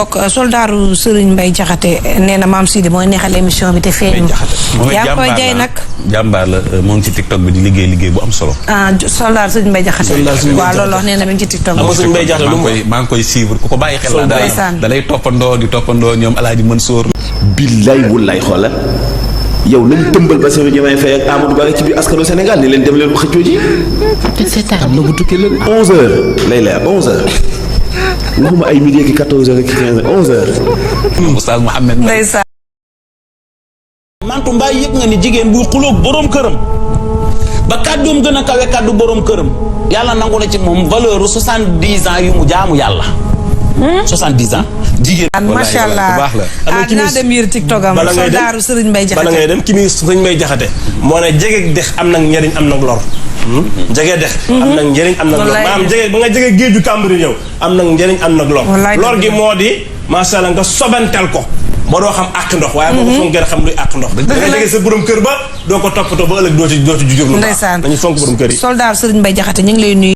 donc soldaaru Serigne Mbaye Diakhaté nee na Mame Sidi mooy neexal émission bi te feeñu. yaa ngi koy jay nag. jàmbaar la moo ngi ci TikTok bi di liggéey bu am solo. soldaaru Serigne Mbaye Diakhaté. waaw loolu wax nee na mi ngi ci TikTok bi. maa ngi koy suivre ku ko bàyyi xel la da lay toppandoo ñoom Alaaji Mansour. billaay wallaay xoolal yow nañ tëmbal Bassirou Diomaye Faye ak Amadou Ba ci biir askanu Sénégal ni leen dem leen ko xëccoo ji. am na bu tukkee la 11h lay leer 11h. waxuma ay midi ki 14h ak 15h 11h. Oustaz Mouhamed ndeysaan. Mantou Mbaye yëg nga ni jigéen buy xulóog boroom këram ba kàddoom gën a kawe kàddu boroom këram yàlla nangu na ci moom valeur 70 ans yu mu jaamu yàlla. 70 ans. jigéen macha allah naa dem yër TikTok am. soldaaru Serigne Mbaye Diakhaté bala ngay dem ki muy Serigne Mbaye Diakhaté moo ne jege dex am nag njëriñ am nag lor. jege dex am nag njëriñ am nag lor maanaam jege ba nga jege géeju Cambérène yow am nag njëriñ am nag lor. lor gi moo di macha allah nga sobantel ko ba doo xam àq ndox waaye boobu foog ngeen xam luy àq ndox da nga jege sa borom kër ba doo ko toppatoo ba ëllëg doo ci jujur lu baax dañu fonk borom kër yi. soldaaru Serigne Mbaye Diakhaté ñu ngi lay nuyu.